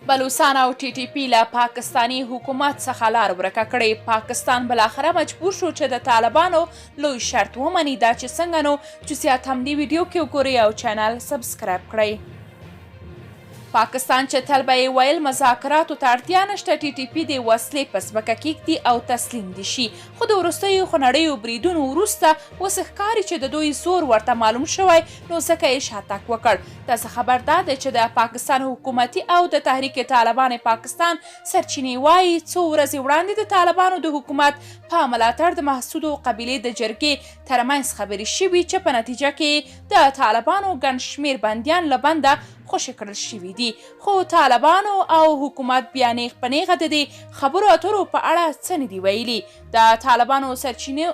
بلوڅان او ټي ټي پي له پاکستاني حکومت څخه لار ورکه کړې. پاکستان بالاخره مجبور شو چې د طالبانو لوی شرط ومني. دا چې څنګه نو جزئیات هم دې ویډیو کې وګورئ او چینل سبسکرایب کړئ. پاکستان چې تل به یې ویل مذاکراتو ته اړتیا نشته، ټي ټي پي دې وسلې په ځمکه کیږدي او تسلیم دې شي، خو د وروستیو خونړیو بریدونو وروسته اوس ښکاري چې د دوی زور ورته معلوم شوی، نو ځکه یې شاتګ وکړ. تازه خبر دا دی چې د پاکستان حکومتي او د تحریک طالبان پاکستان سرچینې وايي، څو ورځې وړاندې د طالبانو د حکومت په ملاتړ د محسودو قبیلې د جرګې ترمنځ خبرې شوي چې په نتیجه کې د طالبانو ګڼ شمېر بندیان له بنده خوشې کړل شوي دي. خو طالبانو او حکومت بیا نیغ په نیغه د دې خبرو اترو په اړه څه نه دي ویلي. د طالبانو سرچینو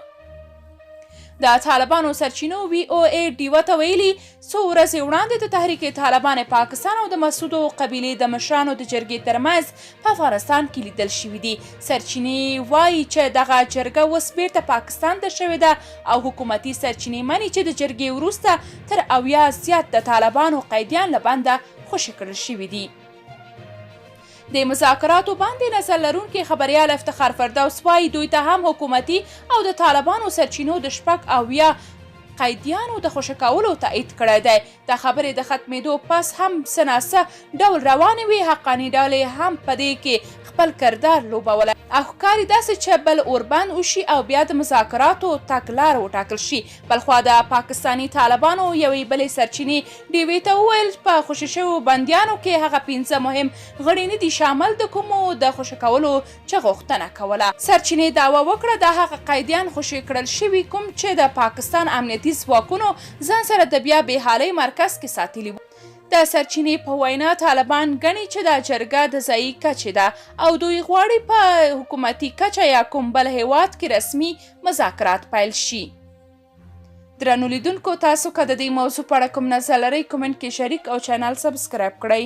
د طالبانو سرچینو وي او ای ډیوه ته ویلي، څو ورځې وړاندې د تحریک طالبان پاکستان او د مسعودو قبیلې د مشرانو د جرګې ترمنځ په افغانستان کې لیدل شوي دي. سرچینې وايي چې دغه جرګه اوس بیرته پاکستان ته شوې ده او حکومتي سرچینې مني چې د جرګې وروسته تر 70 زیات د طالبانو قیدیان له بنده خوشې کړل شوي دي. د مذاکراتو باندې نظر لرونکي خبریال افتخار فردوس وايي، دوی ته هم حکومتي او د طالبانو سرچینو د 76 قیدیانو د خوشې کولو تایید کړی دی. دا خبرې د ختمېدو پس هم څه نا څه ډول روانې وې، حقاني ډلې هم په دې کې خپل کردار لوبولی او ښکاري داسې چې بل اوربند وشي او بیا د مذاکراتو تګلاره وټاکل شي. بلخوا د پاکستاني طالبانو یوې بلې سرچینې ډیوې ته وویل، په خوشې شویو بندیانو کې هغه پنځه مهم غړي نه دي شامل د کومو د خوشې کولو چې غوښتنه کوله. سرچینې دعوه وکړه، دا هغه قیدیان خوشې کړل شوي کوم چې د پاکستان امنیتي ځواکونو ځان سره د بیا بحالۍ مرکز کې ساتلي وو. د سرچینې په وینا، طالبان ګڼي چې دا جرګه د ځايي کچې ده او دوی غواړي په حکومتي کچه یا کوم بل هېواد کې رسمي مذاکرات پیل شي. درنو لیدونکو، تاسو که د دې موضوع په اړه کوم نظر لرئ، کومنټ کې شریک او چینل سبسکرایب کړئ.